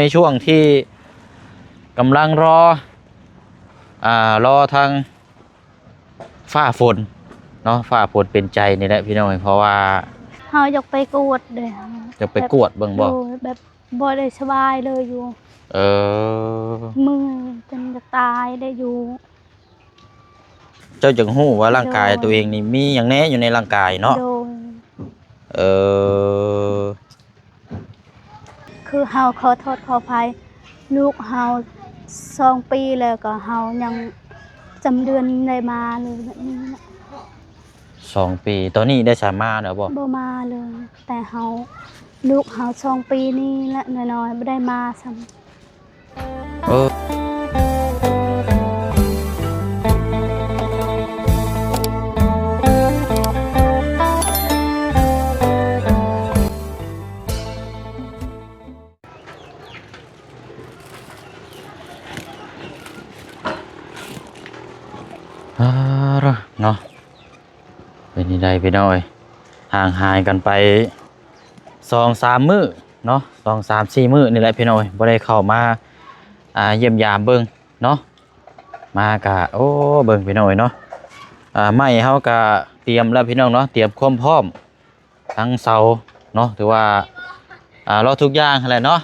ໃນຊ່ວງທີ່ກຳລັງລໍ ອ່າ ລໍທາງຟ້າຝົນເນາະ ຟ້າຝົນເປັນໃຈນີ້ແຫຼະພີ່ນ້ອງ ເພາະວ່າ ເຮົາຢາກໄປກວດເດ້ ຢາກໄປກວດເບິ່ງບໍ່? ໂດຍ ແບບບໍ່ໄດ້ສະບາຍເລີຍຢູ່ ເອີ ເມື່ອຍຈົນຈະຕາຍໄດ້ຢູ່. ເຈົ້າຈັ່ງຮູ້ວ່າຮ່າງກາຍ ໂດຍ ຕົວເອງນີ້ມີຫຍັງແດ່ຢູ່ໃນຮ່າງກາຍເນາະ? ໂດຍ ເອີ ຄືເຮົາ ຂໍໂທດຂໍອະໄພ ລູກເຮົາສອງປີແລ້ວ ກໍເຮົາຍັງຈຳເດືອນໄດ້ມາເລີຍແບບນີ້ນະ. ສອງປີ ຕອນນີ້ໄດ້ສາມາແລ້ວບໍ່? ບໍ່ມາເລີຍ ແຕ່ເຮົາ ລູກເຮົາສອງປີນີ້ແຫຼະ ນ້ອຍໆ ບໍ່ໄດ້ມາຊ້ຳ. ເອີ ອາ ເນາະ ເປັນຈັ່ງໃດພີ່ນ້ອງເອີຍ ຫ່າງຫາຍກັນໄປສອງສາມມື້ເນາະ ສອງສາມສີ່ມື້ນີ້ແຫຼະພີ່ນ້ອງເອີຍ ບໍ່ໄດ້ເຂົ້າມາ ອ່າ ຢ້ຽມຢາມເບິ່ງເນາະ ມາກະ ໂອ້ ເບິ່ງພີ່ນ້ອງເອີຍເນາະ ອ່າ ໄມ້ເຮົາກະຕຽມແລ້ວພີ່ນ້ອງເນາະ ຕຽມຄວາມພ້ອມ ທັງເສົາເນາະ ຖືວ່າ ອ່າ ລໍທຸກຢ່າງຫັ້ນແຫຼະເນາະ.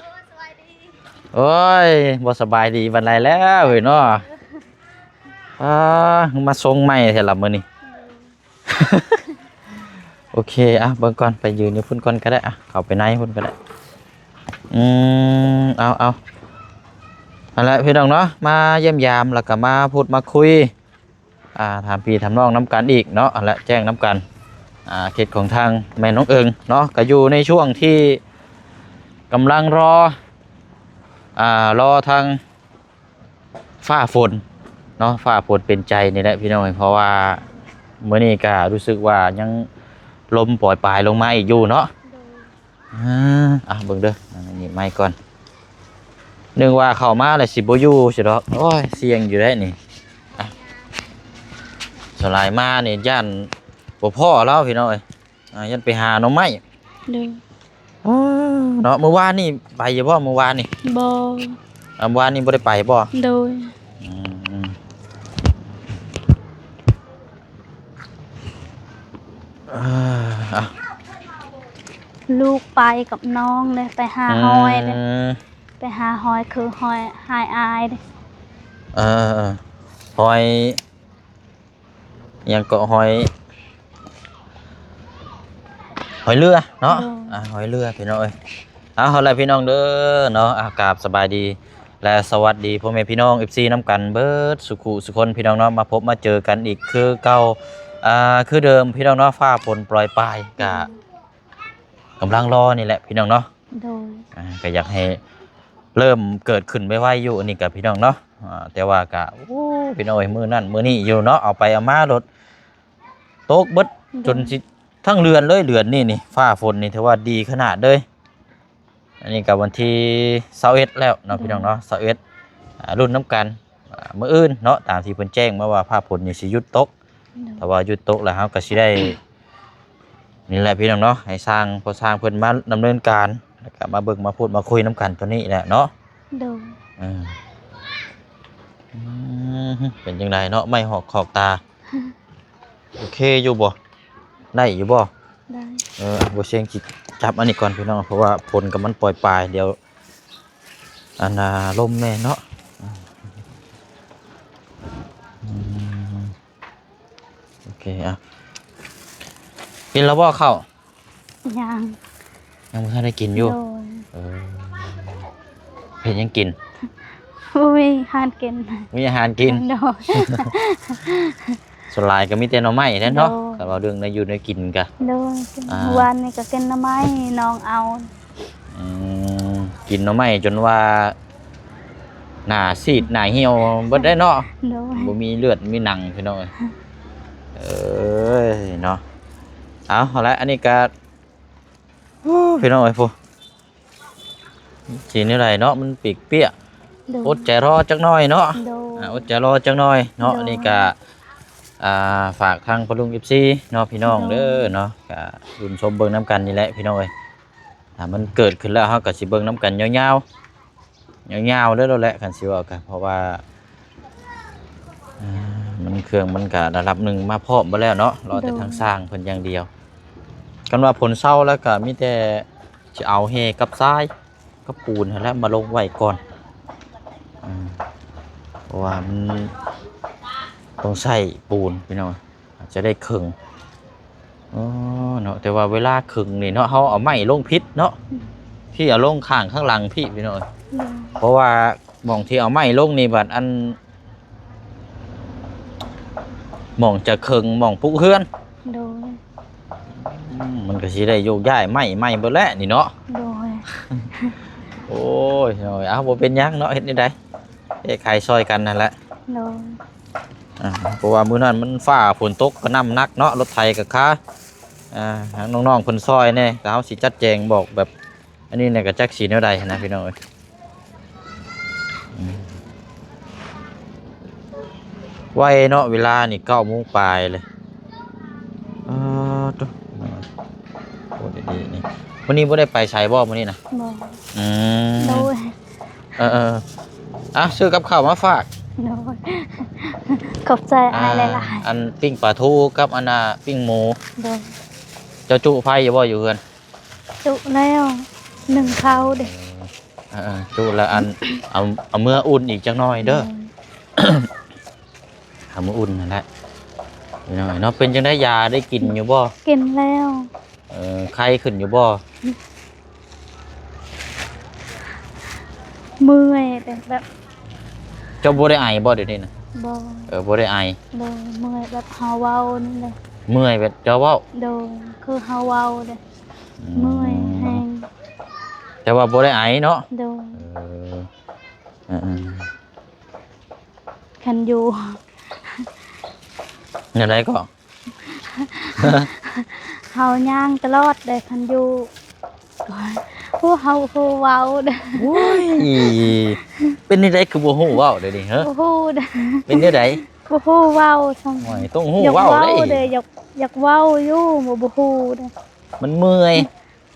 ໂອ້ຍ ບໍ່ສະບາຍດີປານໃດແລ້ວເຮີ້ຍເນາະ ອ່າ ມາຊົງໃໝ່ແທ້ລະມື້ນີ້. ໂອເຄ ອ່ະ ເບິ່ງກ່ອນ ໄປຢືນຢູ່ພຸ້ນກ່ອນກໍໄດ້ ອ່ະ ເຂົ້າໄປໃນພຸ້ນກໍໄດ້ ອືມ ເອົາໆ ຫັ້ນແຫຼະພີ່ນ້ອງເນາະ ມາຢ້ຽມຢາມ ແລ້ວກໍມາພູດມາຄຸຍ ອ່າ ຖາມພີ່ຖາມນ້ອງນຳກັນອີກເນາະ ແລະ ແຈ້ງນຳກັນ ອ່າ ເຂດຂອງທາງແມ່ນ້ອງເອີງເນາະ ກໍຢູ່ໃນຊ່ວງທີ່ກຳລັງລໍ ອ່າ ລໍທາງ ຟ້າຝົນເນາະ ຟ້າຝົນເປັນໃຈນີ້ແຫຼະພີ່ນ້ອງ ເພາະວ່າມື້ນີ້ກະຮູ້ສຶກວ່າຍັງລົມປອຍປາຍລົງມາອີກຢູ່ເນາະ. ໂດຍ ອ່າ ອ່ະ ເບິ່ງເດີ ອັນນີ້ໄມ້ກ່ອນ ນຶກວ່າເຂົ້າມາແລ້ວຊິບໍ່ຢູ່ຊິດອກ ໂອ້ຍ ສ່ຽງຢູ່ເດ້ນີ້ ອ່ະ ສະຫຼາຍມານີ້ຢ້ານບໍ່ພໍ້ລາວພີ່ນ້ອງເອີຍ. ອ່າ ຢ້ານໄປຫາໜໍ່ໄມ້. ໂດຍ ອໍ ເນາະ ມື້ວານນີ້ໄປຢູ່ບໍ່? ມື້ວານນີ້ ບໍ່ ອ່າ ມື້ວານນີ້ບໍ່ໄດ້ໄປບໍ່? ໂດຍ ອືມ ເອີ ອ່ະ ລູກໄປກັບນ້ອງເດ້ ໄປຫາ ອືມ ຫອຍເດ້ ໄປຫາຫອຍ ຄືຫອຍຫາຍອາຍເດ້ ເອີ ຫອຍ ຫຍັງເກາະ ຫອຍ ຫອຍເຫຼືອເນາະ ໂດຍ ອ່າ ຫອຍເຫຼືອພີ່ນ້ອງເອີຍ. ເອົາ ເອົາລະພີ່ນ້ອງເດີເນາະ ອ່າ ກາບສະບາຍດີ ແລະ ສະຫວັດດີພໍ່ແມ່ພີ່ນ້ອງ ເອັຟຊີ ນຳກັນເບິດສູ່ຄູ່ສູ່ຄົນພີ່ນ້ອງເນາະ ມາພົບມາເຈີກັນອີກຄືເກົ່າ ອ່າ ຄືເດີມພີ່ນ້ອງເນາະ ຟ້າຝົນປອຍປາຍ ກະ ໂດຍ ກຳລັງລໍນີ້ແຫຼະພີ່ນ້ອງເນາະ ໂດຍ ອ່າ ກໍຢາກໃຫ້ເລີ່ມເກີດຂຶ້ນໄວໆຢູ່ ອັນນີ້ກໍພີ່ນ້ອງເນາະ ອ່າ ແຕ່ວ່າກໍ ໂອ້ ພີ່ນ້ອງເອີຍ ມື້ນັ້ນມື້ນີ້ຢູ່ເນາະ ເອົາໄປເອົາມາໂລດ ຕົກເບິດ ໂດຍ ຈົນຊິທັງເດືອນເລີຍ ເດືອນນີ້ນີ້ ຟ້າຝົນນີ້ຖືວ່າດີຂະໜາດເລີຍ. ອັນນີ້ກໍວັນທີຊາວເອັດແລ້ວເນາະ ໂດຍ ພີ່ນ້ອງເນາະ ຊາວເອັດ ອ່າ ລຸ້ນນຳກັນ ອ່າ ມື້ອື່ນເນາະ ຕາມທີ່ເພິ່ນແຈ້ງມາວ່າຟ້າຝົນນີ້ຊິຢຸດຕົກ ໂດຍ ຖ້າວ່າຢຸດຕົກແລ້ວ ເຮົາກໍຊິໄດ້ ນີ້ແຫຼະພີ່ນ້ອງເນາະ ໃຫ້ຊ່າງ ພໍ່ຊ່າງເພິ່ນມາດຳເນີນການ ແລ້ວກໍມາເບິ່ງມາພູດມາຄຸຍນຳກັນຕົວນີ້ແຫຼະເນາະ ໂດຍ ເອີ ອືມ ເປັນຈັ່ງໃດເນາະ ໄມ້ຫອກຄອກຕາ ໂອເຄຢູ່ບໍ່? ໄດ້ຢູ່ບໍ່? ໄດ້ ເອີ ບໍ່ຊຽງຊິຈັບອັນນີ້ກ່ອນພີ່ນ້ອງ ເພາະວ່າຝົນກໍມັນປອຍປາຍ ດຽວ ອັນນ່າ ລົມແນ່ເນາະ ອືມ ໂອເຄ ອ່ະ ກິນແລ້ວບໍ່ເຂົ້າ? ຍັງ ຍັງບໍ່ທັນໄດ້ກິນຢູ່ ໂດຍ ເອີ ເຮັດຫຍັງກິນ? ບໍ່ມີອາຫານກິນ ມີອາຫານກິນ ໂດຍ ສ່ວນຫຼາຍກໍມີແຕ່ໜໍ່ໄມ້ແຫຼະເນາະ ໂດຍ ຄັນວ່າເລື່ອງແນວຢູ່ແນວກິນກະ ໂດຍ ອ່າ ມື້ວານນີ້ກໍກິນໜໍ່ໄມ້ ນ້ອງເອົາ ອືມ ກິນໜໍ່ໄມ້ຈົນວ່າໜ້າຊີດໜ້າຫ່ຽວເບິດໄດ໋ເນາະ ໂດຍ ບໍ່ມີເລືອດມີໜັງພີ່ນ້ອງເອີຍ ເອີຍເນາະ ເອົາ ເອົາລະ ອັນນີ້ກໍ ໂອ້ ພີ່ນ້ອງເອີຍ ໂອ້ ຊິແນວໃດເນາະ ມັນປີກປຽກ ໂດຍ ອົດໃຈລໍຈັກໜ້ອຍເນາະ ໂດຍ ອ່າ ອົດໃຈລໍຈັກໜ້ອຍເນາະ ໂດຍ ອັນນີ້ກະ ອ່າ ຝາກທາງພໍ່ລຸງ ເອັຟຊີ ເນາະ ພີ່ນ້ອງເດີ ໂດຍ ເນາະ ກະລຸ້ນຊົມເບິ່ງນຳກັນນີ້ແຫຼະ ພີ່ນ້ອງເອີຍ ຖ້າມັນເກີດຂຶ້ນແລ້ວ ເຮົາກະຊິເບິ່ງນຳກັນຍາວ ຍາວໆເລີຍແຫຼະ ຄັນຊິເວົ້າກະ ເພາະວ່າ ເອີ ມັນ ເຄື່ອງມັນກະລະດັບໜຶ່ງມາພ້ອມເບິດແລ້ວເນາະ ລໍແຕ່ ໂດຍ ທາງຊ່າງເພິ່ນຢ່າງດຽວ. ຄັນວ່າຝົນເຊົາແລ້ວກະມີແຕ່ຊິເອົາແຮ່ກັບຊາຍ ກັບປູນຫັ້ນແຫຼະມາລົງໄວ້ກ່ອນ ອາ ເພາະວ່າມັນຕ້ອງໃຊ້ປູນພີ່ນ້ອງ ອາດຈະໄດ້ເຄິ່ງ ອໍ ເນາະ ແຕ່ວ່າເວລາເຄິ່ງນີ້ເນາະ ເຮົາເອົາໄມ້ລົງຜິດເນາະ ອືມ ທີ່ເອົາລົງຂ້າງຂ້າງຫຼັງພີ້ພີ່ນ້ອງ ໂດຍ ເພາະວ່າໝ່ອງທີ່ເອົາໄມ້ລົງນີ້ບັດອັນ ໝ່ອງຈະເຄິ່ງ ໝ່ອງປຸກເຮືອນ ໂດຍ ອືມ ມັນກະຊິໄດ້ໂຍກຍ້າຍໄມ້ໃໝ່ເບິດແຫຼະນີ້ເນາະ ໂດຍ ໂອ້ຍ ເອົາ ບໍ່ເປັນຫຍັງເນາະ ເຮັດແນວໃດ ແກ້ໄຂຊ່ອຍກັນຫັ້ນແຫຼະ ໂດຍ ອາ ເພາະວ່າມື້ນັ້ນມັນຟ້າຝົນຕົກກະໜ່ຳໜັກເນາະ ລົດໄຖກະຄາ ອາ ທາງນ້ອງໆເພິ່ນຊ່ອຍແດ່ ກະເຮົາຊິຈັດແຈງບອກແບບ ອັນນີ້ນະກະຈັກຊິແນວໃດຫັ້ນນະພີ່ນ້ອງເອີຍ ອືມ ໄວເນາະ ເວລານີ້ເກົ້າໂມງປາຍເລີຍ ອາ ໂຕ ໂອ້ ດີໆ ນີ້ ມື້ນີ້ບໍ່ໄດ້ໄປໃສບໍ່ມື້ນີ້ນະ? ບໍ່ ອືມ ໂດຍ ເອີໆ ອ່ະ ຊື້ກັບເຂົ້າມາຝາກ ໂດຍ ຂອບໃຈອ້າຍຫຼາຍໆ ອັນ ປີ້ງປາທູກັບອັນນ່າ ປີ້ງໝູ ໂດຍ ເຈົ້າຈຸໄຟຢູ່ບໍ່ຢູ່ເຮືອນ? ຈຸແລ້ວ ໜຶ້ງເຂົ້າເດ້ ເອີ ເອີໆ ຈຸແລ້ວ ອັນ ເອົາ ເອົາເມືອອຸ່ນອີກຈັກໜ້ອຍເດີ ໂດຍ ເອົາມາອຸ່ນຫັ້ນແຫຼະ ພີ່ນ້ອງເນາະ ເປັນຈັ່ງໃດ ຢາໄດ້ກິນຢູ່ບໍ່? ກິນແລ້ວ ເອີ ໄຂ້ຂຶ້ນຢູ່ບໍ່? ເມື່ອຍ ແບບ ເຈົ້າບໍ່ໄດ້ໄອບໍ່ດຽວນີ້ນະ? ບໍ່ ເອີ ບໍ່ໄດ້ໄອ ໂດຍ ເມື່ອຍແບບເຮົາເວົ້ານີ້ແຫຼະ ເມື່ອຍແບບເຈົ້າເວົ້າ ໂດຍ ຄືເຮົາເວົ້າເດ້ ອືມ ເມື່ອຍແຮງ ແຕ່ວ່າບໍ່ໄດ້ໄອເນາະ ໂດຍ ເອີ ເອີໆ ຄັນຢູ່ ແນວໃດກໍ? ເຮົາຍ່າງຕະຫຼອດເດ້ ຄັນຢູ່ ໂອ້ ເຮົາບໍ່ຮູ້ເວົ້າເດ້ ໂອ້ຍ ເປັນແນວໃດຄືບໍ່ຮູ້ເວົ້າດຽວນີ້ ຮະ? ບໍ່ຮູ້ເດ້ ເປັນແນວໃດ? ບໍ່ຮູ້ເວົ້າຊ້ຳ ໂອ້ຍ ຕ້ອງຮູ້ເວົ້າເດ້ ຢາກເວົ້າເດ້ ຢາກ ຢາກເວົ້າຢູ່ ບໍ່ ບໍ່ຮູ້ເດ້ ມັນເມື່ອຍ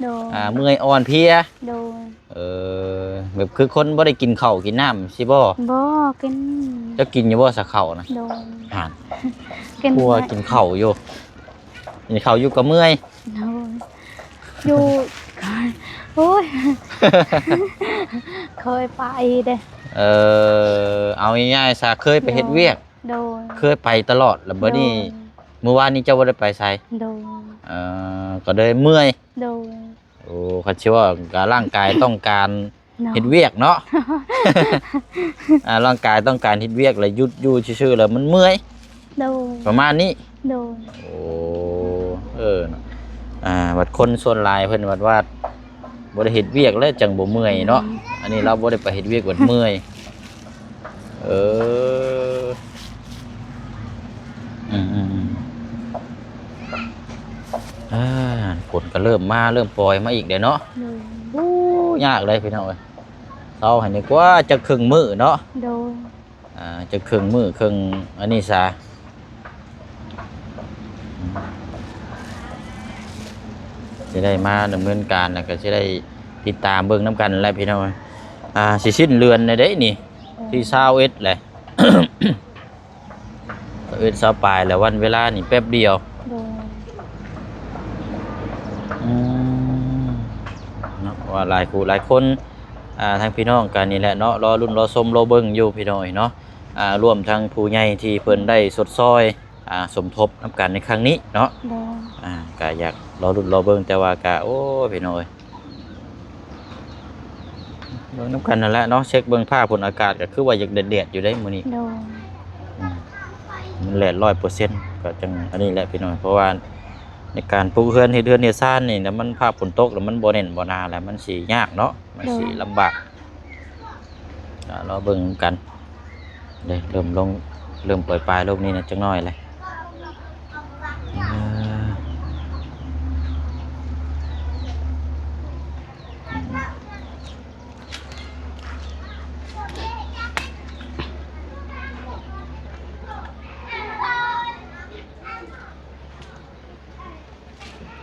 ໂດຍ ອ່າ ເມື່ອຍອ່ອນເພຍ ໂດຍ ເອີ ແບບຄືຄົນບໍ່ໄດ້ກິນເຂົ້າກິນນ້ຳຊີ້ບໍ່? ບໍ່ກິນ ເຈົ້າກິນຢູ່ບໍ່ສະເຂົ້ານະ? ໂດຍ ຫັ້ນ ກິນ ຜົວກິນເຂົ້າຢູ່ ກິນເຂົ້າຢູ່ກະເມື່ອຍ ໂດຍ ຢູ່ ໂອ້ຍ ເຄີຍໄປເດ້ ເອີ ເອົາງ່າຍໆຊະ ເຄີຍໄປເຮັດວຽກ ໂດຍ ເຄີຍໄປຕະຫຼອດ ແລ້ວບັດນີ້ ໂດຍ ມື້ວານນີ້ເຈົ້າບໍ່ໄດ້ໄປໃສ? ໂດຍ ເອີ ກະເລີຍເມື່ອຍ ໂດຍ ໂອ້ ຄັນຊິວ່າກະຮ່າງກາຍຕ້ອງການ ເນາະ ເຮັດວຽກເນາະ ອ່າ ຮ່າງກາຍຕ້ອງການເຮັດວຽກ ແລ້ວຢຸດຢູ່ຊື່ໆ ແລ້ວມັນເມື່ອຍ ໂດຍ ປະມານນີ້ ໂດຍ ໂອ້ ເອີ ເນາະ ອ່າ ບັດຄົນສ່ວນຫຼາຍເພິ່ນບັດວ່າບໍ່ໄດ້ເຮັດວຽກແລ້ວຈັ່ງບໍ່ເມື່ອຍເນາະ ອືມ ອັນນີ້ລາວບໍ່ໄດ້ໄປເຮັດວຽກບັດເມື່ອຍ ເອີ ອືມໆໆ ອ່າ ຝົນກະເລີ່ມມາ ເລີ່ມປ່ອຍມາອີກແລ້ວເນາະ ໂດຍ ໂອ້ ຍາກເລີຍພີ່ນ້ອງເອີຍ ເຊົາໃຫ້ດີກວ່າ ຈັກເຄິ່ງມື້ເນາະ ໂດຍ ອ່າ ຈັກເຄິ່ງມື້ເຄິ່ງອັນນີ້ຊະ ຊິໄດ້ມາດຳເນີນການ ແລ້ວກະຊິໄດ້ຕິດຕາມເບິ່ງນຳກັນແຫຼະພີ່ນ້ອງ ອ່າ ຊິສິ້ນເດືອນແລ້ວເດ້ນີ້ ໂດຍ ທີຊາວເອັດແຫຼະ ຊາວເອັດ ຊາວປາຍແລ້ວ ວັນເວລານີ້ແປັບດຽວ ໂດຍ ອືມ ເນາະ ວ່າຫຼາຍຄູ່ຫຼາຍຄົນ ອ່າ ທາງພີ່ນ້ອງກັນນີ້ແຫຼະເນາະ ລໍລຸ້ນລໍຊົມລໍເບິ່ງຢູ່ພີ່ນ້ອງເອີຍເນາະ ອ່າ ລວມທັງຜູ້ໃຫຍ່ທີ່ເພິ່ນໄດ້ຊົດຊ່ອຍ ອ່າ ສົມທົບນຳກັນໃນຄັ້ງນີ້ເນາະ ໂດຍ ອ່າ ກະຢາກລໍລຸ້ນລໍເບິ່ງ ແຕ່ວ່າກະ ໂອ້ ພີ່ນ້ອງເອີຍ ເບິ່ງນຳກັນຫັ້ນແຫຼະເນາະ ເຊັກເບິ່ງຟ້າຝົນອາກາດກະຄືວ່າຢາກແດດໆຢູ່ເດ້ມື້ນີ້ ໂດຍ ອືມ ມັນແດດຮ້ອຍເປີເຊັນ ກະຈັ່ງອັນນີ້ແຫຼະພີ່ນ້ອງ ເພາະວ່າໃນການປຸກເຮືອນ ເຮັດເຮືອນເຮັດຊານນີ້ນະ ມັນຟ້າຝົນຕົກແລ້ວມັນບໍ່ແໜ້ນບໍ່ໜາແລ້ວ ມັນຊິຍາກເນາະ ມັນຊິ ໂດຍ ລຳບາກ ອ່າ ລໍເບິ່ງນຳກັນ ເດ້ ເລີ່ມລົງ ເລີ່ມປ່ອຍປາຍລົງນີ້ນະ ຈັກໜ້ອຍແຫຼະ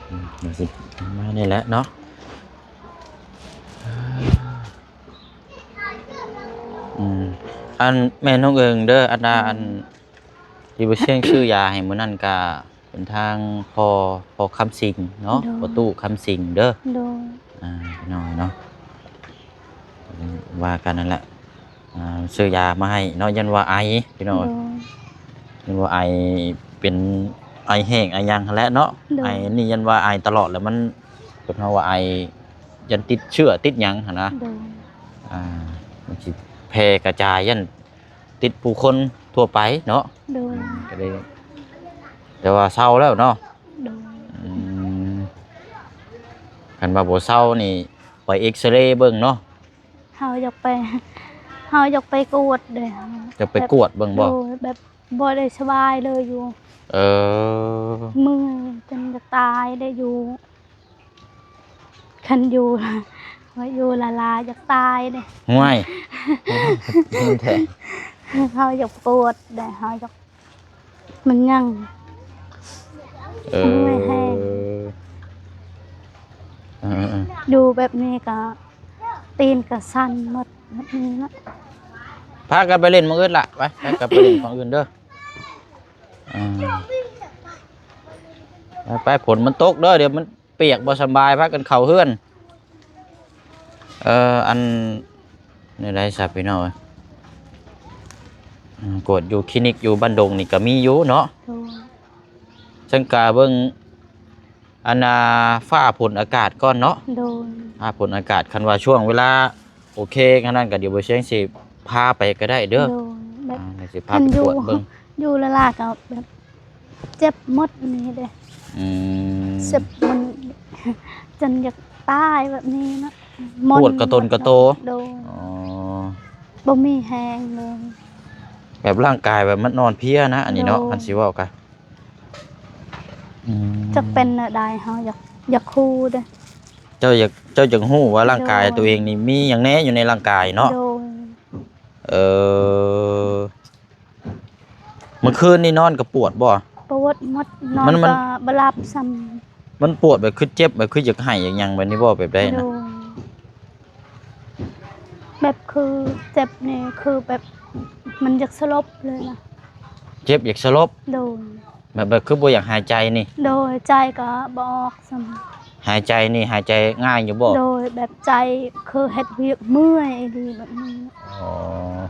ອືມ ອືມ ກະຊິປະມານນີ້ແຫຼະເນາະ. ອືມ ອັນແມ່ນ້ອງເອີງເດີ ອັນວ່າ ໂດຍ ອັນທີ່ບໍ່ຊຽງຊື້ຢາໃຫ້ມື້ນັ້ນກະເປັນທາງພໍ່ ພໍ່ຄຳສິງເນາະ ໂດຍ ພໍ່ຕູ້ຄຳສິງເດີ ໂດຍ ອ່າ ພີ່ນ້ອງເນາະ ວ່າກັນນັ້ນແຫຼະ ອ່າ ຊື້ຢາມາໃຫ້ເນາະ ຢ້ານວ່າໄອພີ່ນ້ອງ ໂດຍ ຢ້ານວ່າໄອ ເປັນໄອແຫ້ງໄອຫຍັງຫັ້ນແຫຼະເນາະ ໂດຍ ໄອນີ້ຢ້ານວ່າໄອຕະຫຼອດແລ້ວມັນ ເພິ່ນເວົ້າວ່າໄອ ຢ້ານຕິດເຊື້ອຕິດຫຍັງຫັ້ນນະ ໂດຍ ອ່າ ມັນຊິແຜ່ກະຈາຍ ຢ້ານຕິດຜູ້ຄົນທົ່ວໄປເນາະ ໂດຍ ອືມ ກະເລີຍ ແຕ່ວ່າເຊົາແລ້ວເນາະ ໂດຍ ອືມ ຄັນວ່າບໍ່ເຊົານີ້ໄປເອັກສະເຣເບິ່ງເນາະ ເຮົາຢາກໄປ ເຮົາຢາກໄປກວດເດ້ ຢາກໄປກວດເບິ່ງບໍ່ ໂດຍ ແບບບໍ່ໄດ້ສະບາຍເລີຍຢູ່ ເອີ ເມື່ອຍຈົນຢາກຕາຍໄດ້ຢູ່ ຄັນຢູ່ ວ່າຢູ່ຫຼາຍໆຢາກຕາຍເດ້ ຫ້ວຍ ແທ້ ເຮົາຢາກກວດໄດ້ ເຮົາຢາກ ມັນຍັງ ເອີ ເມື່ອຍແຮງ ເອີໆ ຢູ່ແບບນີ້ກະ ຕີນກະສັ່ນໝົດແບບນີ້ນະ ພາກັນໄປຫຼິ້ນໝ່ອງອື່ນລະ ໄປ ພາກັນໄປຫຼິ້ນໝ່ອງອື່ນເດີ ອືມ ໄປໆ ຝົນມັນຕົກເດີ ດຽວມັນ ປຽກບໍ່ສະບາຍ ພາກັນເຂົ້າເຮືອນ ເອີ ອັນ ແນວໃດຊະພີ່ນ້ອງເອີຍ ກວດຢູ່ຄລີນິກຢູ່ບ້ານດົງນີ້ກະມີຢູ່ເນາະ ໂດຍ ເຊິ່ງກະເບິ່ງ ອັນນ່າ ຟ້າຝົນອາກາດກ່ອນເນາະ ໂດຍ ຟ້າຝົນອາກາດ ຄັນວ່າຊ່ວງເວລາ ໂອເຄ ອັນນັ້ນກະດຽວບໍ່ຊຽງຊິພາໄປກະໄດ້ເດີ ໂດຍ ແບບ ອ່າ ດຽວຊິພາໄປກວດເບິ່ງ ຢູ່ຫຼາຍໆກະແບບ ເຈັບໝົດນີ້ເດ້ ອືມ ເຈັບມັນຈົນຢາກຕາຍແບບນີ້ນະ ປວດກະຕົນກະໂຕ ໂດຍ ອໍ ບໍ່ມີແຮງເລີຍ ແບບຮ່າງກາຍແບບມັນອ່ອນເພຍນະ ອັນນີ້ເນາະ ໂດຍ ຄັນຊິເວົ້າກະ ອືມ ຈັກເປັນແນວໃດ ເຮົາຢາກ ຢາກຮູ້ເດ້ ເຈົ້າຢາກ ເຈົ້າຢາກຮູ້ວ່າຮ່າງກາຍ ໂດຍ ໂຕເອງນີ້ມີຫຍັງແດ່ຢູ່ໃນຮ່າງກາຍເນາະ ໂດຍ ເອີ ມື້ຄືນນີ້ນອນກະປວດບໍ່? ປວດໝົດ ນອນ ມັນ ມັນ ກະບໍ່ຫຼັບຊ້ຳ ມັນປວດແບບຄືເຈັບ ແບບຄືຢາກໄຫ້ຢາກຫຍັງແບບນີ້ບໍ່? ແບບໃດນະ? ໂດຍ ແບບຄືເຈັບນີ້ ຄືແບບມັນຢາກສະຫຼົບເລີຍນະ ເຈັບຢາກສະຫຼົບ ໂດຍ ແບບ ແບບຄືບໍ່ຢາກຫາຍໃຈນີ້ ໂດຍ ໃຈກະບໍ່ອອກຊ້ຳ ຫາຍໃຈນີ້ຫາຍໃຈງ່າຍຢູ່ບໍ່? ໂດຍ ແບບໃຈຄືເຮັດວຽກເມື່ອຍອີ່ຫຼີແບບນີ້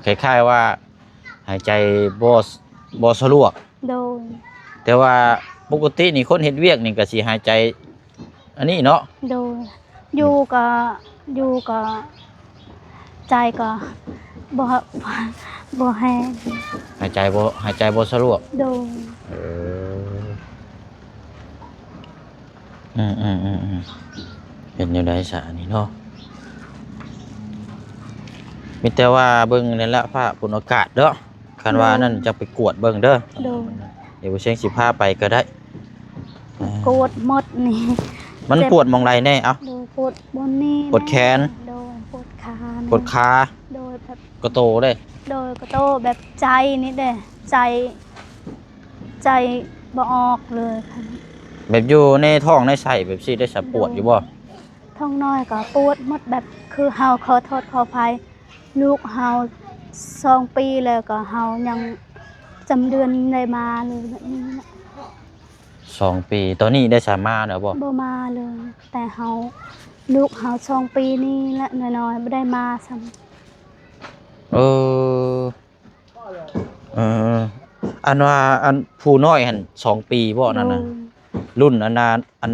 ອໍ ຄ້າຍໆວ່າ ຫາຍໃຈບໍ່ ບໍ່ສະດວກ ໂດຍ ແຕ່ວ່າປົກກະຕິນີ້ຄົນເຮັດວຽກນີ້ກະຊິຫາຍໃຈອັນນີ້ເນາະ ໂດຍ ຢູ່ກະ ຢູ່ກະ ໃຈກະບໍ່ ບໍ່ແຮງ ຫາຍໃຈບໍ່ ຫາຍໃຈບໍ່ສະດວກ ໂດຍ ເອີ ອືມໆໆ ເປັນແນວໃດຊະອັນນີ້ເນາະ ມີແຕ່ວ່າເບິ່ງນີ້ແຫຼະ ຟ້າຝົນອາກາດເນາະ ຄັນວ່າ ໂດຍ ອັນນັ້ນຈະໄປກວດເບິ່ງເດີ ໂດຍ ດຽວບໍ່ຊຽງຊິພາໄປກະໄດ້ ກວດໝົດນີ້ ມັນ ເຈັບ ປວດໝ່ອງໃດແດ່? ເອົ້າ ໂດຍ ປວດບ່ອນນີ້ ປວດແຂນ ໂດຍ ປວດຂາ ປວດຂາ ໂດຍ ແບບ ກະໂຕເດ້ ໂດຍ ກະໂຕ ແບບໃຈນີ້ເດ້ ໃຈ ໃຈບໍ່ອອກເລີຍ ແບບຢູ່ໃນທ້ອງໃນໄສ້ແບບຊີ້ໄດ້ສະ ໂດຍ ປວດຢູ່ບໍ່? ທ້ອງນ້ອຍກະປວດໝົດ ແບບຄືເຮົາ ຂໍໂທດຂໍອະໄພ ລູກເຮົາສອງປີແລ້ວ ກະເຮົາຍັງ ປະຈຳເດືອນໄດ້ມາເລີຍແບບນີ້ນະ ສອງປີ ຕອນນີ້ໄດ້ສາມາແລ້ວບໍ່? ບໍ່ມາເລີຍ ແຕ່ເຮົາ ລູກເຮົາສອງປີນີ້ແຫຼະ ນ້ອຍໆ ບໍ່ໄດ້ມາຊ້ຳ ເອີ ເອີ ອັນວ່າ ອັນຜູ້ນ້ອຍຫັ້ນສອງປີບໍ່? ອັນນັ້ນນະ ໂດຍ ລຸ້ນອັນນ່າ ອັນ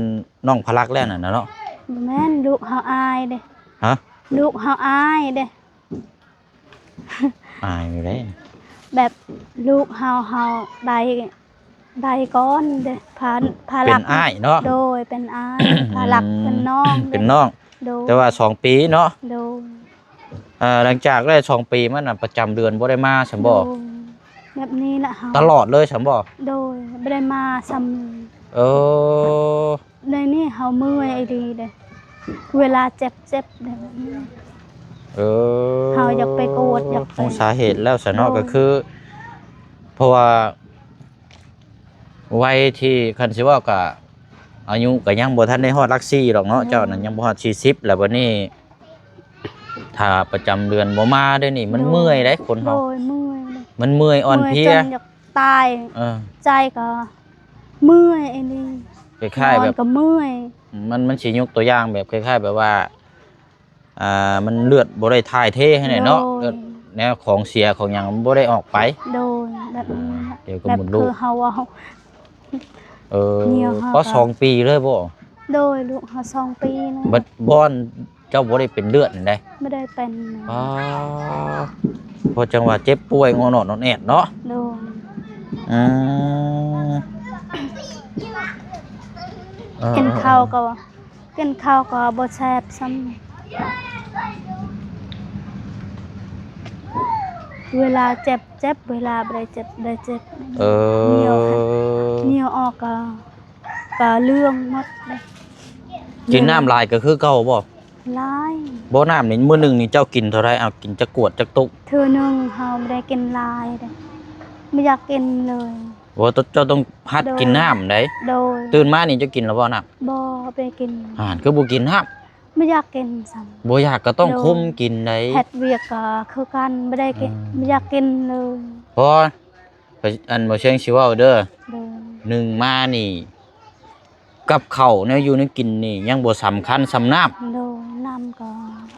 ນ້ອງພະລັກແລ້ວນັ້ນນະເນາະ ບໍ່ແມ່ນ ລູກເຮົາອາຍເດ້ ຮະ? ລູກເຮົາອາຍເດ້ ອາຍຢູ່ເດ້ ແບບລູກເຮົາ ເຮົາໄດ້ ໄດ້ກ່ອນເດ້ ພາ ພາ ເປັນອ້າຍເນາະ ໂດຍ ເປັນອ້າຍ ພາລັກ ອືມ ເປັນນ້ອງ ເປັນນ້ອງ ໂດຍ ແຕ່ວ່າສອງປີເນາະ ໂດຍ ເອີ ຫຼັງຈາກໄດ້ສອງປີມານະ ປະຈຳເດືອນບໍ່ໄດ້ມາຊັ້ນບໍ່? ໂດຍ ແບບນີ້ລະເຮົາ ຕະຫຼອດເລີຍຊັ້ນບໍ່? ໂດຍ ບໍ່ໄດ້ມາຊ້ຳ ເອີ ໃນນີ້ເຮົາເມື່ອຍອີ່ຫຼີເດ້ ເວລາເຈັບໆ ແບບນີ້ ເອີ ເຮົາຢາກໄປກວດ ຢາກໄປ ຮູ້ສາເຫດແລ້ວຊະເນາະ ໂດຍ ກະຄື ເພາະວ່າ ໄວທີ່ ຄັນຊິເວົ້າກະ ອາຍຸກະຍັງບໍ່ທັນໄດ້ຮອດຫຼັກສີ່ດອກເນາະ ໂດຍ ເຈົ້ານັ້ນຍັງບໍ່ຮອດສີ່ສິບ ແລ້ວບັດນີ້ ຖ້າປະຈຳເດືອນບໍ່ມາເດ້ນີ້ ມັນເມື່ອຍເດ້ຄົນເຮົາ ໂດຍ ເມື່ອຍເດ້ ມັນເມື່ອຍອ່ອນເພຍ ເມື່ອຍຈົນຢາກຕາຍ ເອີ ໃຈກໍເມື່ອຍອີ່ຫຼີ ຄ້າຍໆແບບ ນອນກໍເມື່ອຍ ມັນ ມັນຊິຍົກຕົວຢ່າງແບບຄ້າຍໆແບບວ່າ ອ່າ ມັນເລືອດບໍ່ໄດ້ຖ່າຍເທໃຫ້ແນ່ເນາະ ໂດຍ ເລືອດແນວຂອງເສຍຂອງຫຍັງມັນບໍ່ໄດ້ອອກໄປ ໂດຍ ແບບນີ້ແຫຼະ ອ່າ ກ່ຽວກັບມົດລູກ ແບບຄືເຮົາເວົ້າ ເອີ ສອງປີເລີຍບໍ່? ໂດຍ ລູກເຮົາສອງປີເລີຍ ບັດບ່ອນເຈົ້າບໍ່ໄດ້ເປັນເລືອດຫັ້ນໃດ ບໍ່ໄດ້ເປັນ ອໍ ເພາະຈັ່ງວ່າເຈັບປ່ວຍງໍໜອດໜອດແອດເນາະ ໂດຍ ອືມ ເອີ ກິນເຂົ້າກໍ ກິນເຂົ້າກໍບໍ່ແຊບຊ້ຳ ເວລາເຈັບເຈັບ ເວລາບໍ່ໄດ້ເຈັບບໍ່ໄດ້ເຈັບ ເອີ ເຫຍື້ອ ເຫຍື້ອອອກກໍ ກໍເຫຼືອງໝົດເດ້ ກິນນ້ຳຫຼາຍກໍຄືເກົ່າບໍ່? ຫຼາຍ ບໍ່ ນ້ຳນີ້ມື້ໜຶ່ງນີ້ເຈົ້າກິນເທົ່າໃດ? ເອົາ ກິນຈັກກວດຈັກຕຸກ? ເທື່ອໜຶ່ງເຮົາບໍ່ໄດ້ກິນຫຼາຍເດ້ ບໍ່ຢາກກິນເລີຍ ບໍ່ ເຈົ້າຕ້ອງຫັດ ໂດຍ ກິນນ້ຳໃດ ໂດຍ ຕື່ນມານີ້ເຈົ້າກິນແລ້ວບໍ່ນ້ຳ? ບໍ່ ບໍ່ໄດ້ກິນ ຫັ້ນ ຄືບໍ່ກິນນ້ຳ? ບໍ່ຢາກກິນຊ້ຳ ບໍ່ຢາກກໍຕ້ອງ ໂດຍ ຄຸມກິນໃດ ເຮັດວຽກກໍຄືກັນ ບໍ່ໄດ້ກິນ ອືມ ບໍ່ຢາກກິນເລີຍ ພໍ ໄປ ອັນ ບໍ່ເຊີງຊິເວົ້າເດີ ໂດຍ ໜຶ່ງມານີ້ ກັບເຂົ້າແນວຢູ່ແນວກິນນີ້ຍັງບໍ່ສຳຄັນສ່ຳນ້ຳ ໂດຍ ນ້ຳກໍ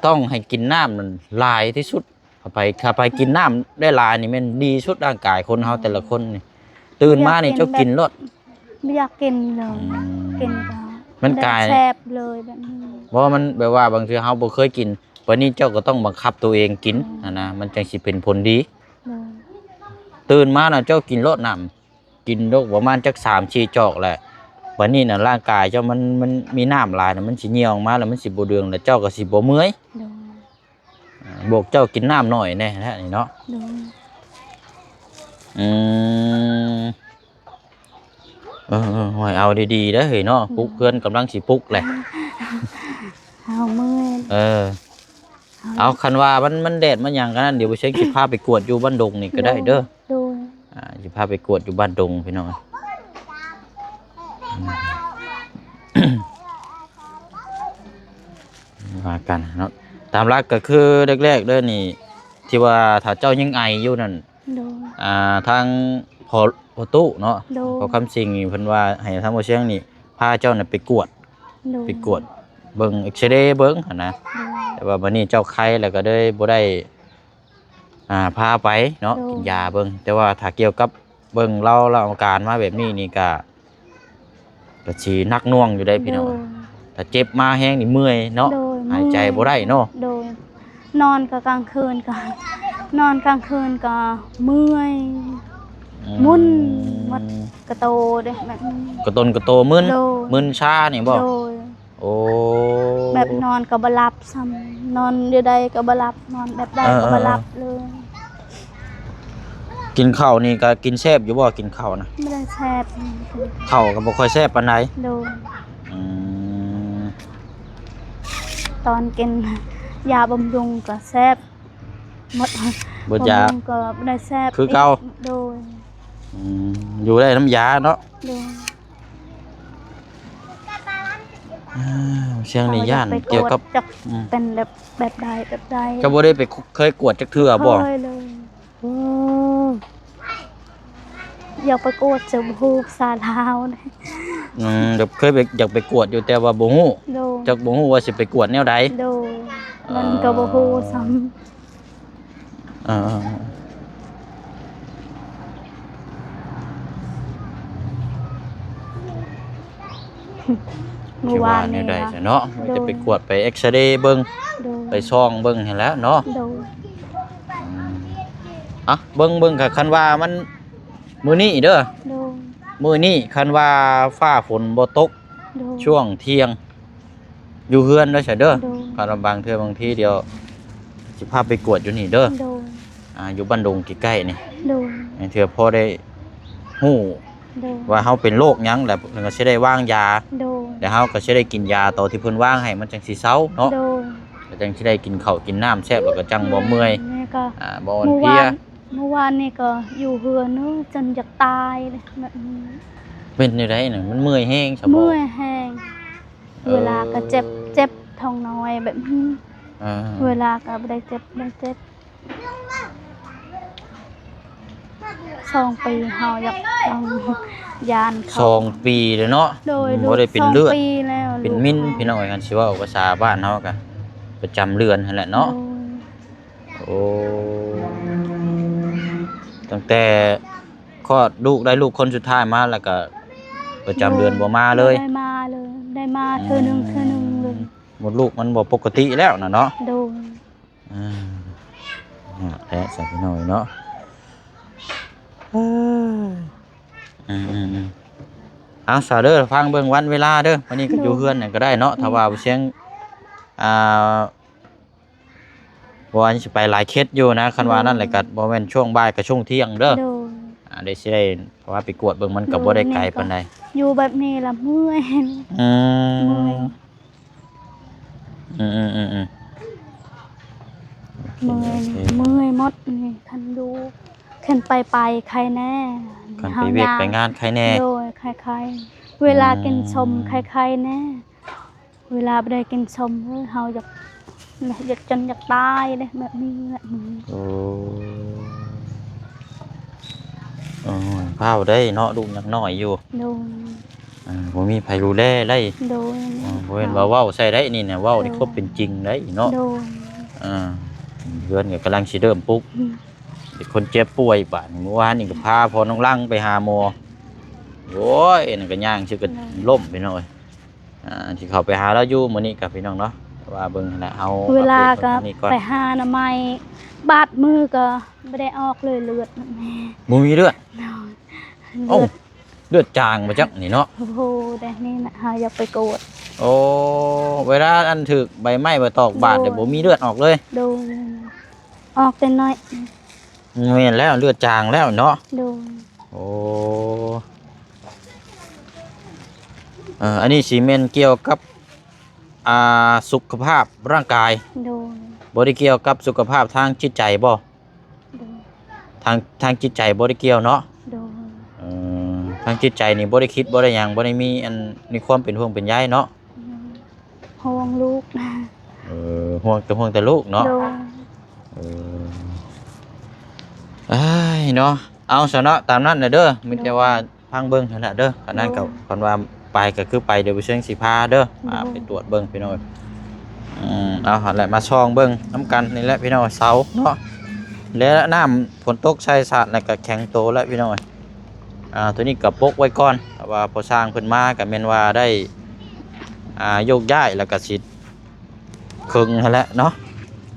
ຕ້ອງໃຫ້ກິນນ້ຳນັ້ນຫຼາຍທີ່ສຸດ ເຂົ້າໄປ ຖ້າໄປກິນນ້ຳໄດ້ຫຼາຍນີ້ແມ່ນດີສຸດ ຮ່າງກາຍຄົນເຮົາ ໂດຍ ແຕ່ລະຄົນນີ້ ຕື່ນມານີ້ເຈົ້າກິນໂລດ ບໍ່ຢາກກິນເລີຍ ອືມ ກິນກໍມັນກາຍ ບໍ່ໄດ້ແຊບເລີຍແບບນີ້ ບໍ່ ມັນແບບວ່າບາງເທື່ອເຮົາບໍ່ເຄີຍກິນ ບັດນີ້ເຈົ້າກໍຕ້ອງບັງຄັບຕົວເອງກິນ ອືມ ຫັ້ນນະ ມັນຈັ່ງຊິເປັນຜົນດີ ໂດຍ ຕື່ນມານະເຈົ້າກິນໂລດນ້ຳ ກິນໂລດປະມານຈັກສາມສີ່ຈອກແຫຼະ ບັດນີ້ນະຮ່າງກາຍເຈົ້າມັນ ມັນມີນ້ຳຫຼາຍນະ ມັນຊິເຫຍື້ອອອກມາແລ້ວມັນຊິບໍ່ເດືອງ ແລ້ວເຈົ້າກໍຊິບໍ່ເມື່ອຍ ໂດຍ ອ່າ ບວກເຈົ້າກິນນ້ຳໜ້ອຍແດ່ແທ້ນີ້ເນາະ ໂດຍ ອືມ ເອີໆ ໂອ້ຍ ເອົາດີໆເດີເຮີ້ຍເນາະ ໂດຍ ປຸກເຮືອນກຳລັງຊິປຸກແຫຼະ ເຮົາເມື່ອຍ ເອີ ເອົາ ຄັນວ່າມັນ ມັນແດດມັນຫຍັງກັນນັ້ນ ດຽວບໍ່ເຊັງຊິພາໄປກວດຢູ່ບ້ານດົງນີ້ກໍໄດ້ເດີ ໂດຍ ອ່າ ຊິພາໄປກວດຢູ່ບ້ານດົງພີ່ນ້ອງ ວ່າກັນເນາະ ຕາມຫຼັກກໍຄືແລກໆເດີນີ້ ທີ່ວ່າຖ້າເຈົ້າຍັງໄອຢູ່ນັ້ນ ໂດຍ ອ່າ ທາງພໍ່ ພໍ່ຕູ້ເນາະ ໂດຍ ພໍ່ຄຳສິງນີ້ເພິ່ນວ່າໃຫ້ທາງບໍ່ຊຽງນີ້ພາເຈົ້ານັ້ນໄປກວດ ໂດຍ ໄປກວດເບິ່ງ ເອັກຊະເຣເບິ່ງຫັ້ນນະ ໂດຍ ແຕ່ວ່າບັດນີ້ເຈົ້າໄຄແລ້ວກໍເລີຍບໍ່ໄດ້ ອ່າ ພາໄປເນາະ ໂດຍ ກິນຢາເບິ່ງ ແຕ່ວ່າຖ້າກ່ຽວກັບເບິ່ງລາວ ລາວອາການມາແບບນີ້ນີ້ກະ ກະຊິໜັກໜ່ວງຢູ່ເດ້ພີ່ນ້ອງ ໂດຍ ຖ້າເຈັບມາແຮງນີ້ເມື່ອຍເນາະ ໂດຍ ຫາຍໃຈບໍ່ໄດ້ເນາະ ໂດຍ ນອນກໍກາງຄືນກໍ ນອນກາງຄືນກໍເມື່ອຍ ອືມ ມຶນໝົດກະໂຕເດ້ ແບບນີ້ ກະຕົນກະໂຕມຶນ ໂດຍ ມຶນຊານີ້ບໍ່? ໂດຍ ໂອ້ ແບບນອນກໍບໍ່ຫຼັບຊ້ຳ ນອນຢູ່ໃດກໍບໍ່ຫຼັບ ນອນແບບໃດກໍບໍ່ຫຼັບເລີຍ ເອີໆໆ ກິນເຂົ້ານີ້ກໍກິນແຊບຢູ່ບໍ່? ກິນເຂົ້ານະ ບໍ່ໄດ້ແຊບ ເຂົ້າກໍບໍ່ຄ່ອຍແຊບປານໃດ ໂດຍ ອືມ ຕອນກິນຢາບຳລຸງກໍແຊບ ໝົດ ໝົດຢາ ບຳລຸງກໍບໍ່ໄດ້ແຊບ ຄືເກົ່າ ໂດຍ ອືມ ຢູ່ໄດ້ນຳຢາເນາະ ໂດຍ ອ່າ ເຊິ່ງນີ້ຢ້ານກ່ຽວກັບ ເຮົາຢາກໄປກວດຈັກ ອືມ ເປັນແບບ ແບບໃດ ແບບໃດ ເຈົ້າບໍ່ໄດ້ໄປ ເຄີຍກວດຈັກເທື່ອບໍ່? ບໍ່ເຄີຍເລີຍ ອືມ ຢາກໄປກວດ ແຕ່ບໍ່ຮູ້ພາສາລາວ ອືມ ແບບເຄີຍໄປ ຢາກໄປກວດຢູ່ ແຕ່ວ່າບໍ່ຮູ້ ໂດຍ ຈັກບໍ່ຮູ້ວ່າຊິໄປກວດແນວໃດ ໂດຍ ມັນກໍບໍ່ຮູ້ຊ້ຳ ເອີ ເອີ ເອີ ມື້ວານນີ້ ຊິວ່າແນວໃດຊະເນາະ ໂດຍ ມີແຕ່ໄປກວດໄປເອັກຊະເຣເບິ່ງ ໂດຍ ໄປສ່ອງເບິ່ງຫັ້ນແຫຼະເນາະ ໂດຍ ອືມ ອ່ະ ເບິ່ງ ເບິ່ງ ຄັນວ່າມັນ ມື້ນີ້ເດີ ໂດຍ ມື້ນີ້ຄັນວ່າຟ້າຝົນບໍ່ຕົກ ໂດຍ ຊ່ວງທ່ຽງ ຢູ່ເຮືອນເດີຊະເດີ ໂດຍ ຄັນວ່າບາງເທື່ອບາງທີດຽວຊິພາໄປກວດຢູ່ນີ້ເດີ ໂດຍ ອ່າ ຢູ່ບ້ານດົງໃກ້ໆນີ້ ໂດຍ ບາງເທື່ອພໍໄດ້ຮູ້ ໂດຍ ວ່າເຮົາເປັນໂລກຫຍັງ ແລ້ວເພິ່ນກໍຊິໄດ້ວາງຢາ ໂດຍ ແລ້ວເຮົາກໍຊິໄດ້ກິນຢາຕອນທີ່ເພິ່ນວາງໃຫ້ ມັນຈັ່ງຊິເຊົາເນາະ ໂດຍ ກໍຈັ່ງຊິໄດ້ກິນເຂົ້າກິນນ້ຳແຊບ ແລ້ວກໍຈັ່ງບໍ່ເມື່ອຍ ແມ່ນ ແມ່ນກໍ ອ່າ ບໍ່ອ່ອນເພຍ ມື້ວານ ມື້ວານນີ້ກໍຢູ່ເຮືອນ ໂອ້ຍ ຈົນຢາກຕາຍເລີຍ ແບບນີ້ ເປັນແນວໃດນະ? ມັນເມື່ອຍແຮງຊະບໍ່? ເມື່ອຍແຮງ ເອີ ເວລາກໍເຈັບ ເຈັບທ້ອງນ້ອຍແບບນີ້ ອ່າ ເວລາກໍບໍ່ໄດ້ເຈັບ ບໍ່ໄດ້ເຈັບ ສອງປີ ເຮົາຢາກ ຢ້ານເຂົາ ສອງປີແລ້ວເນາະ. ໂດຍ ອືມ ບໍ່ໄດ້ເປັນເລືອດ ສອງປີແລ້ວ ເປັນມິນ ລູກ ພີ່ນ້ອງ ຄັນຊິເວົ້າພາສາບ້ານເຮົາກໍປະຈຳເດືອນຫັ້ນແຫຼະເນາະ. ໂດຍ ໂອ້ ຕັ້ງແຕ່ຄອດລູກ ໄດ້ລູກຄົນສຸດທ້າຍມາ ແລ້ວກໍປະຈຳເດືອນ ໂດຍ ບໍ່ມາເລີຍ ບໍ່ໄດ້ມາເລີຍ ໄດ້ມາເທື່ອໜຶ່ງ ອືມ ເທື່ອໜຶ່ງເລີຍ. ມົດລູກມັນບໍ່ປົກກະຕິແລ້ວນະເນາະ. ໂດຍ ອ່າ ຫັ້ນແຫຼະຊະພີ່ນ້ອງເນາະ. ເອີ ອືມໆໆ ເອົາ ຊະເດີ ຟັງເບິ່ງວັນເວລາເດີ ມື້ນີ້ກໍ ໂດຍ ຢູ່ເຮືອນຫຍັງກໍໄດ້ເນາະ. ໂດຍ ຖ້າວ່າບໍ່ຊຽງ ອ່າ ວ່າຊິໄປຫຼາຍເຂດຢູ່ນະ ຄັນວ່າ ໂດຍ ນັ້ນແຫຼະ ກໍບໍ່ແມ່ນຊ່ວງບ່າຍ ກໍຊ່ວງທ່ຽງເດີ. ໂດຍ ອ່າ ໄດ້ຊິໄດ້ ເພາະວ່າໄປກວດເບິ່ງມັນກໍ ໂດຍ ບໍ່ໄດ້ໄກປານໃດ ຢູ່ແບບນີ້ລະເມື່ອຍ. ອືມ ເມື່ອຍ ອືມໆໆໆ ໂອເຄ ເມື່ອຍ ໂອເຄ ເມື່ອຍໝົດນີ້. ຄັນຢູ່ ຄັນໄປ ໄປໄຄແດ່ ຄັນໄປວຽກໄປງານໄຄແດ່. ໂດຍ ໄຄໆ ເວລາ ອືມ ກິນສົ້ມໄຄໆແດ່ ເວລາບໍ່ໄດ້ກິນສົ້ມ ເອີ ເຮົາຢາກ ຢາກຈົນຢາກຕາຍເດ້ ແບບນີ້ແຫຼະ. ໂອ້ ໂອ້ຍ ພ້າວໄດ້ເນາະ ລູກຍັງນ້ອຍຢູ່. ໂດຍ ອ່າ ບໍ່ມີໃຜດູແລໄດ້. ໂດຍ ອ່າ ບໍ່ແມ່ນວ່າເວົ້າໃສ່ໄດ້ນີ້ນະ ເວົ້າໃນ ໂດຍ ຄວາມເປັນຈິງໄດ້ເນາະ. ໂດຍ ອ່າ ເຮືອນກໍກຳລັງຊິເລີ່ມປຸກ ອືມ ເປັນຄົນເຈັບປ່ວຍບາດນີ້. ມື້ວານນີ້ກໍພາພໍ່ນ້ອງລັງໄປຫາໝໍ ໂອ້ຍ ນັ້ນກໍຍ່າງຊື່ກໍ ໂດຍ ລົ້ມ ພີ່ນ້ອງເອີຍ. ອ່າ ທີ່ເຂົ້າໄປຫາລາວຢູ່ມື້ນີ້ກໍ ພີ່ນ້ອງເນາະ ແຕ່ວ່າເບິ່ງຫັ້ນແຫຼະ ເຮົາ ເວລາກໍອັບເດດອັນນີ້ກ່ອນ ໄປຫາອະນາໄມ ບາດມືກໍບໍ່ໄດ້ອອກເລີຍເລືອດ. ບໍ່ມີເລືອດ? ໂດຍ ເອົ້າ ເລືອດ ເລືອດຈາງບໍ່ຈັກນີ້ເນາະ. ໂອ້ໂຫ ແຕ່ນີ້ນະ ເຮົາຢາກໄປກວດ. ໂອ້ ເວລາອັນຖືກໃບໄມ້ໃບຕອກບາດ ໂດຍ ແຕ່ບໍ່ມີເລືອດອອກເລີຍ? ໂດຍ ອອກແຕ່ໜ້ອຍ. ແມ່ນແລ້ວ ເລືອດຈາງແລ້ວເນາະ. ໂດຍ ໂອ້ ເອີ ອັນນີ້ຊິແມ່ນກ່ຽວກັບ ອ່າ ສຸຂະພາບຮ່າງກາຍ. ໂດຍ ບໍ່ໄດ້ກ່ຽວກັບສຸຂະພາບທາງຈິດໃຈບໍ່? ໂດຍ ທາງ ທາງຈິດໃຈບໍ່ໄດ້ກ່ຽວເນາະ? ໂດຍ ເອີ ທາງຈິດໃຈນີ້ບໍ່ໄດ້ຄິດ ບໍ່ໄດ້ຫຍັງ ບໍ່ໄດ້ມີອັນ ມີຄວາມເປັນຫ່ວງເປັນໃຍເນາະ? ໂດຍ ຫ່ວງລູກ. ເອີ ຫ່ວງແຕ່ ຫ່ວງແຕ່ລູກເນາະ? ໂດຍ ເອີ ອ້າຍເນາະ. ເອົາຊະເນາະ ຕາມນັ້ນແຫຼະເດີ ມີແຕ່ວ່າ ໂດຍ ຟັງເບິ່ງຫັ້ນແຫຼະເດີ. ຄັນນັ້ນກໍ ໂດຍ ຄັນວ່າໄປກໍຄືໄປ ດຽວບໍ່ຊຽງຊິພາເດີ ໂດຍ ອ່າ ໄປກວດເບິ່ງພີ່ນ້ອງ. ອືມ ເອົາຫັ້ນແຫຼະ ມາສ່ອງເບິ່ງນຳກັນນີ້ແຫຼະພີ່ນ້ອງ ເສົາເນາະ ແລະນ້ຳຝົນຕົກໃສ່ສາດແລ້ວກໍແຂງໂຕແລ້ວພີ່ນ້ອງ. ອ່າ ໂຕນີ້ກໍປົກໄວ້ກ່ອນ ຖ້າວ່າພໍຊ່າງເພິ່ນມາກໍແມ່ນວ່າໄດ້ ອ່າ ໂຍກຍ້າຍ ແລ້ວກໍຊິ ເຄິ່ງຫັ້ນແຫຼະເນາະ.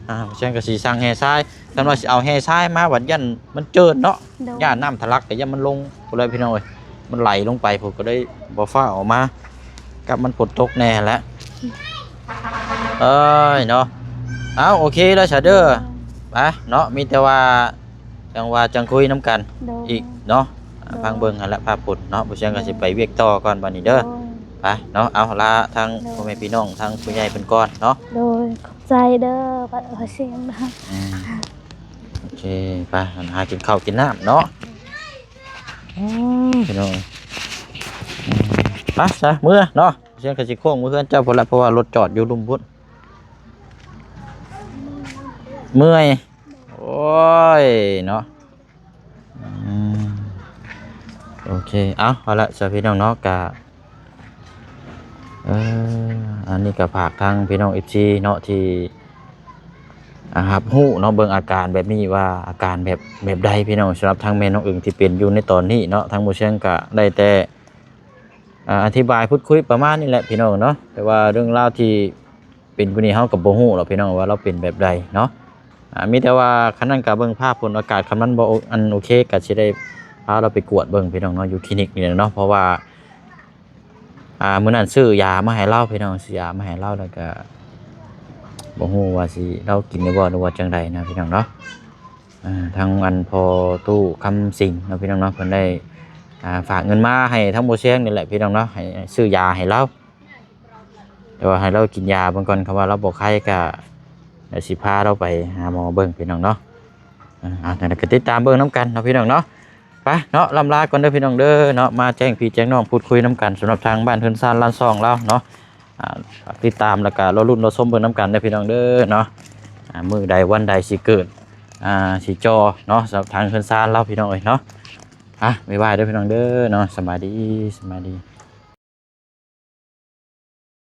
ອ່າ ເຊິ່ງກໍຊິສັ່ງແຮ່ຊາຍ ຄັນວ່າຊິເອົາແຮ່ຊາຍມາບັດຢ້ານມັນເຈີນເນາະ. ໂດຍ ຢ້ານນ້ຳທະລັກ ກໍຢ້ານມັນລົງພຸ້ນແຫຼະພີ່ນ້ອງເອີຍ ມັນໄຫຼລົງໄປພຸ້ນ ກໍເລີຍບໍ່ຟ້າວເອົາມາ ກັບມັນຝົນຕົກແດ່ຫັ້ນແຫຼະ. ເອີຍເນາະ ເອົາ ໂອເຄແລ້ວຊະເດີ ໄປເນາະ ມີແຕ່ວ່າ ຈັ່ງວ່າຈັ່ງຄຸຍນຳກັນ ໂດຍ ອີກເນາະ. ອ່າ ໂດຍ ຟັງເບິ່ງຫັ້ນແຫຼະຟ້າຝົນເນາະ ບໍ່ຊຽງກໍ ໂດຍ ຊິໄປວຽກຕໍ່ກ່ອນບັດນີ້ເດີ. ໂດຍ ໄປເນາະ ເອົາລາທາງ ໂດຍ ພໍ່ແມ່ພີ່ນ້ອງ ທາງຜູ້ໃຫຍ່ເພິ່ນກ່ອນເນາະ. ໂດຍ ຂອບໃຈເດີ ປະ ປະຊຽງເດີ. ອືມ ໂອເຄ ໄປຫາກິນເຂົ້າກິນນ້ຳເນາະ. ໂດຍ ອືມ ພີ່ນ້ອງ ອືມ ໄປຊະ ເມືອເນາະ. ຊຽງກໍຊິໂຄ້ງເມືອເຮືອນເຈົ້າພຸ້ນລະ ເພາະວ່າລົດຈອດຢູ່ລຸ່ມພຸ້ນ ເມື່ອຍ. ໂອ້ຍເນາະ ອືມ ໂອເຄ ເອົາ ເອົາລະຊະພີ່ນ້ອງເນາະ ກະ ເອີ ອັນນີ້ກະຝາກທາງພີ່ນ້ອງເອັຟຊີເນາະ ທີ່ ອ່າ ຮັບຮູ້ເນາະ ເບິ່ງອາການແບບນີ້ວ່າອາການແບບ ແບບໃດພີ່ນ້ອງ. ສຳລັບທາງແມ່ນ້ອງອຶ່ງທີ່ເປັນຢູ່ໃນຕອນນີ້ເນາະ ທາງໝໍຊຽງກະໄດ້ແຕ່ ອ່າ ອະທິບາຍພູດຄຸຍປະມານນີ້ແຫຼະພີ່ນ້ອງເນາະ ແຕ່ວ່າເລື່ອງລາວທີ່ ເປັນຜູ້ນີ້ເຮົາກໍບໍ່ຮູ້ດອກພີ່ນ້ອງວ່າລາວເປັນແບບໃດເນາະ. ອ່າ ມີແຕ່ວ່າຄັນນັ້ນກໍເບິ່ງຟ້າຝົນອາກາດ ຄັນມັນບໍ່ ອັນ ໂອເຄ ກໍຊິໄດ້ພາລາວໄປກວດເບິ່ງພີ່ນ້ອງເນາະ ຢູ່ຄລີນິກນີ້ແຫຼະເນາະ. ເພາະວ່າ ອ່າ ມື້ນັ້ນຊື້ຢາມາໃຫ້ລາວພີ່ນ້ອງ ຊື້ຢາມາໃຫ້ລາວ ແລ້ວກໍບໍ່ຮູ້ວ່າຊິລາວກິນຢູ່ບໍ່ ຫຼືວ່າຈັ່ງໃດນະພີ່ນ້ອງເນາະ. ອ່າ ທາງອັນພໍ່ຕູ້ຄຳສິງເນາະພີ່ນ້ອງເນາະ ເພິ່ນໄດ້ ອ່າ ຝາກເງິນມາໃຫ້ທາງໝໍຊຽງນີ້ແຫຼະພີ່ນ້ອງເນາະ ໃຫ້ຊື້ຢາໃຫ້ລາວ. ແຕ່ວ່າໃຫ້ລາວກິນຢາເບິ່ງກ່ອນ ຄັນວ່າລາວບໍ່ໄຄກໍ ດຽວຊິພາລາວໄປຫາໝໍເບິ່ງພີ່ນ້ອງເນາະ. ອ່າ ຈັ່ງໃດກໍຕິດຕາມເບິ່ງນຳກັນເນາະພີ່ນ້ອງເນາະ. ໄປເນາະ ລ່ຳລາກ່ອນເດີພີ່ນ້ອງເດີເນາະ ມາແຈ້ງພີ່ແຈ້ງນ້ອງ ພູດຄຸຍນຳກັນ ສຳລັບທາງບ້ານເຮືອນຊານລານຊ່ອງລາວເນາະ. ອ່າ ຝາກຕິດຕາມ ແລ້ວກໍລໍລຸ້ນລໍຊົມເບິ່ງນຳກັນເດີພີ່ນ້ອງເດີເນາະ. ອ່າ ມື້ໃດວັນໃດຊິເກີດ ອ່າ ຊິຈໍ່ເນາະ ສຳລັບທາງເຮືອນຊານລາວ ພີ່ນ້ອງເອີຍເນາະ. ອ່ະ ບາຍບາຍເດີພີ່ນ້ອງເດີເນາະ. ສະບາຍດີ ສະບາຍດີ.